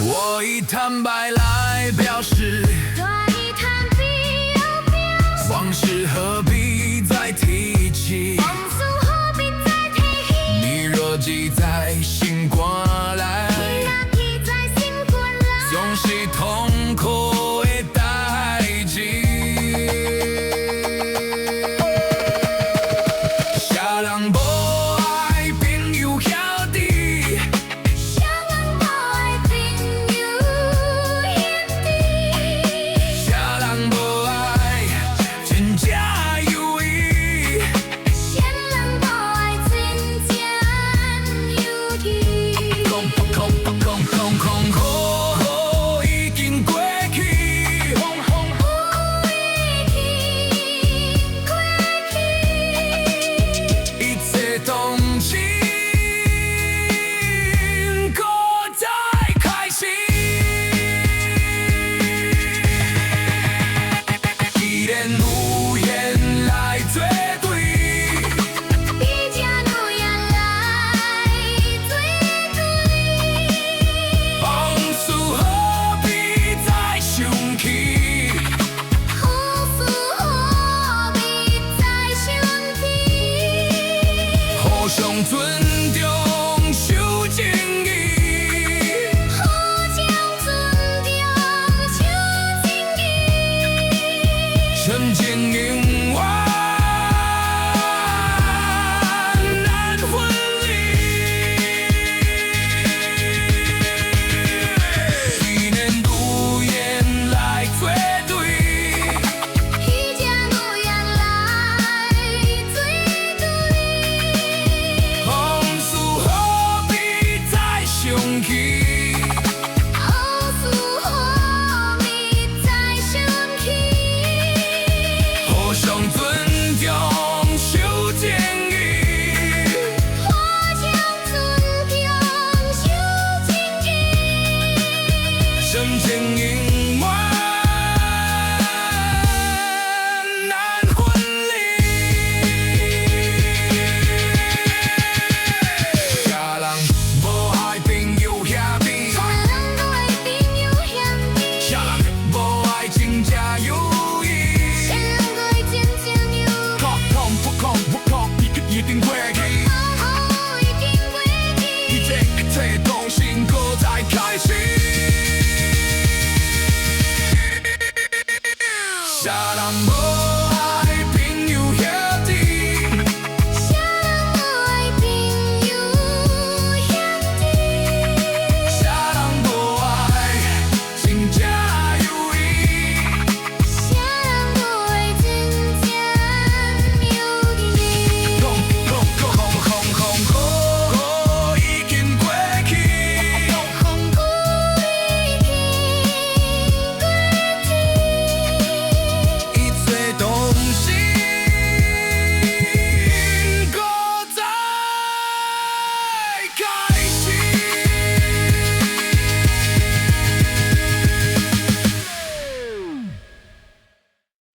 我以坦白來表示，我以坦白表示，往事何必再提起？往事何必再提起？你若記在心肝內，你若記在心肝內，總是痛苦的代誌。啥人無愛朋友兄弟？啥人無愛朋友兄弟？啥人無愛真正友誼？啥人無愛真正友誼？空空空空空空已經過去，已經過去，一切動情閣再開始。既然有緣來做對，既然有緣來做對，往事何必再想起？往事何必再想起？互相尊重。